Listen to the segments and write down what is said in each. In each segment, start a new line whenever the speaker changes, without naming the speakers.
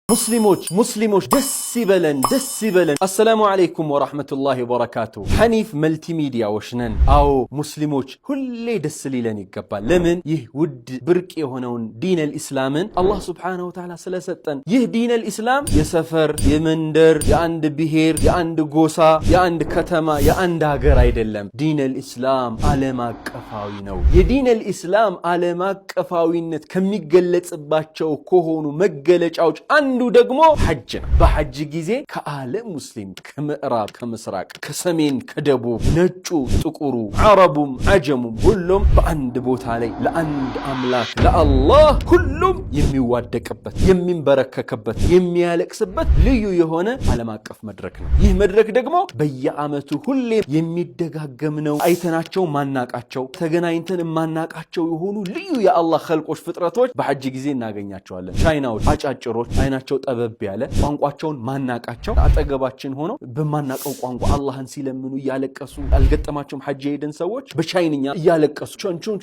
ሙስሊሞች፣ ሙስሊሞች፣ ደስ ይበለን፣ ደስ ይበለን። السلام عليكم ورحمة الله وبركاته። ሐኒፍ መልቲሚዲያዎች ነን። አዎ፣ ሙስሊሞች ሁሌ ደስ ሊለን ይገባል። ለምን? ይህ ውድ ብርቅ የሆነውን دين الإسلام ን አላህ سبحانه وتعالى ስለሰጠን። ይህ دين الإسلام የሰፈር፣ የመንደር፣ የአንድ ብሔር፣ የአንድ ጎሳ፣ የአንድ ከተማ፣ የአንድ ሀገር አይደለም። دين الإسلام ዓለም አቀፋዊ ነው። የ دين الإسلام ዓለም አቀፋዊነት ከሚገለጽባቸው ከሆኑ መገለጫዎች አንዱ ደግሞ ሐጅ ነው። በሐጅ ጊዜ ከዓለም ሙስሊም ከምዕራብ፣ ከምስራቅ፣ ከሰሜን፣ ከደቡብ፣ ነጩ፣ ጥቁሩ፣ አረቡም፣ አጀሙም ሁሉም በአንድ ቦታ ላይ ለአንድ አምላክ ለአላህ ሁሉም የሚዋደቅበት፣ የሚንበረከክበት፣ የሚያለቅስበት ልዩ የሆነ ዓለም አቀፍ መድረክ ነው። ይህ መድረክ ደግሞ በየዓመቱ ሁሌ የሚደጋገም ነው። አይተናቸው ማናቃቸው፣ ተገናኝተን የማናቃቸው የሆኑ ልዩ የአላህ ኸልቆች፣ ፍጥረቶች በሐጅ ጊዜ እናገኛቸዋለን። ቻይናዎች፣ አጫጭሮች፣ አይናቸው ጠበብ ያለ፣ ቋንቋቸውን ማናቃቸው አጠገባችን ሆነው በማናቀው ቋንቋ አላህን ሲለምኑ እያለቀሱ አልገጠማቸውም? ሐጅ የሄደን ሰዎች በቻይንኛ እያለቀሱ ቸንቹን፣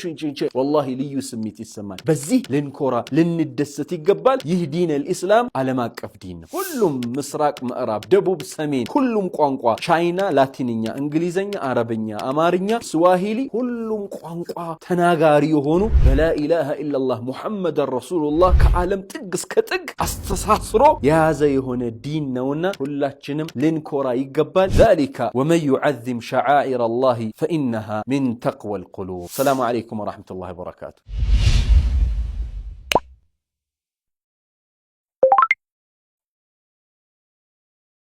والله ልዩ ስሜት ይሰማል። በዚህ ልንኮራ ልንደሰት ይገባል። ይህ دين الإسلام ዓለም አቀፍ ዲን ነው። ሁሉም ምስራቅ፣ ምዕራብ፣ ደቡብ፣ ሰሜን፣ ሁሉም ቋንቋ ቻይና፣ ላቲንኛ፣ እንግሊዘኛ፣ አረብኛ፣ አማርኛ፣ ስዋሂሊ፣ ሁሉም ቋንቋ ተናጋሪ የሆኑ በ لا إله إلا الله محمد رسول الله ከዓለም ጥግ እስከ ጥግ አስተሳስሮ የያዘ የሆነ ዲን ነውና ሁላችንም ልንኮራ ይገባል። ذلك ومن يعظم شعائر الله فإنها من تقوى القلوب። السلام عليكم ورحمة الله وبركاته።